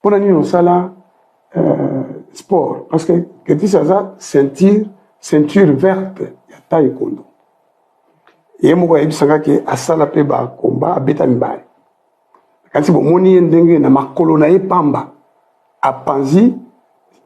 Mpona nini osala sport? Parce que Ketisi aza ceinture verte ya taekwondo. Ye moko ayebisanga ke asala mpe bakomba, abeta mibale. Kasi bomoni ye ndenge na makolo na ye pamba apanzi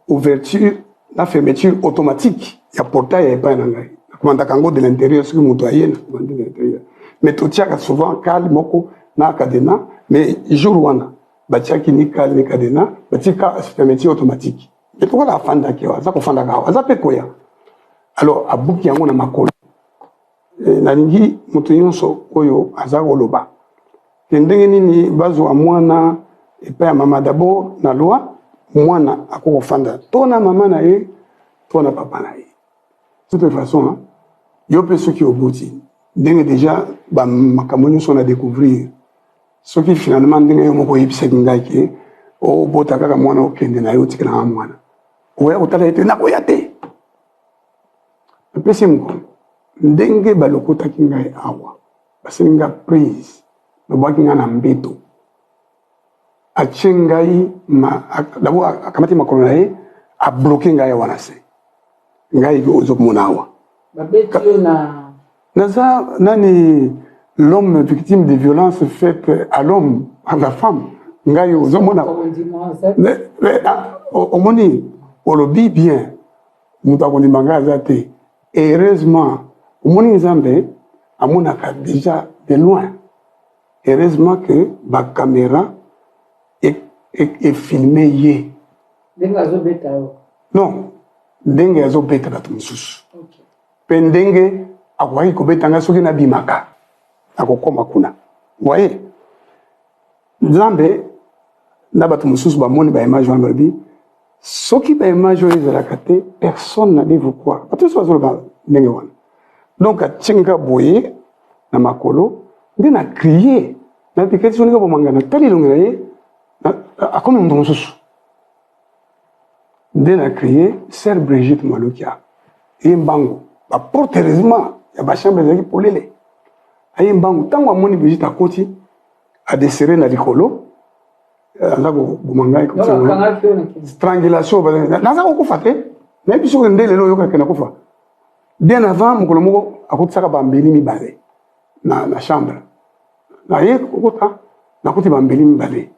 ouverture na fermeture automatique ya portail ya epai na ngai. Nakomandaka yango de l'intérieur. Soki moto aye, nakomande de l'intérieur, mais totiaka souvent cale moko na cadenas. Mais jour wana batiaki ni cale ni cadenas, batika fermeture automatique. Mais lokola afandaki awa, aza kofandaka awa, aza mpe koya, alors abuki yango na makolo. Nalingi moto nyonso oyo aza koloba ke ndenge nini bazwa mwana epai ya mama, d'abord na loi, mwana akoki kofanda to na mama na ye to na papa na ye. De toute façon, yo mpe soki obuti ndenge déjà bamakambo nyonso na découvrir, soki finalement ndenge yo moko oyebisaki ngai ke obota kaka mwana, okende na yo, otikelanga mwana, oya kotala ye te, nakoya te. Napesi mokongo ndenge balokotaki ngai awa, basali nga prise, babwaki ngai na mbeto, atie ngai d'abord, akamati makolo na ye, abloquer ngai wana se ngai ozokomona awa. Babeti yo na Naza nani, l'homme victime de violence faite à l'homme, à la femme. Ngai ozomona, omoni, olobi bien, moto akondima ngai aza te. Heureusement, omoni, Nzambe amonaka déjà de loin. Heureusement que bacaméra efilmer ye. Ndenge azobeta yo? Non, ndenge azobeta bato mosusu mpe ndenge akokaki kobeta ngai soki nabimaka, akokóma kuna. Voye, Nzambe na bato mosusu bamoni baimage wana, balobi soki baimage oyo ezalaka te, personne n'allait vous croire. Bato nyonso bazoloba ndenge wana. Donc atienga boye na makolo nde na crier, nabikati soninga bomanga, natali elongi na ye, akomi moto mosusu. Nde na crier, sœur Brigitte Malokia ye mbango. Baporte heureusement ya bachambre ezalaki polele. Aye mbangu, ntango amoni Brigitte akoti, adesserrer na likolo, aza koboma ngai, strangulation. Naza kokufa te, nayebi soki nde lelo oyokaki nakufa. Bien avant, mokolo moko akotisaka bambeli mibale na chambre naye kokota, nakuti bambeli mibale.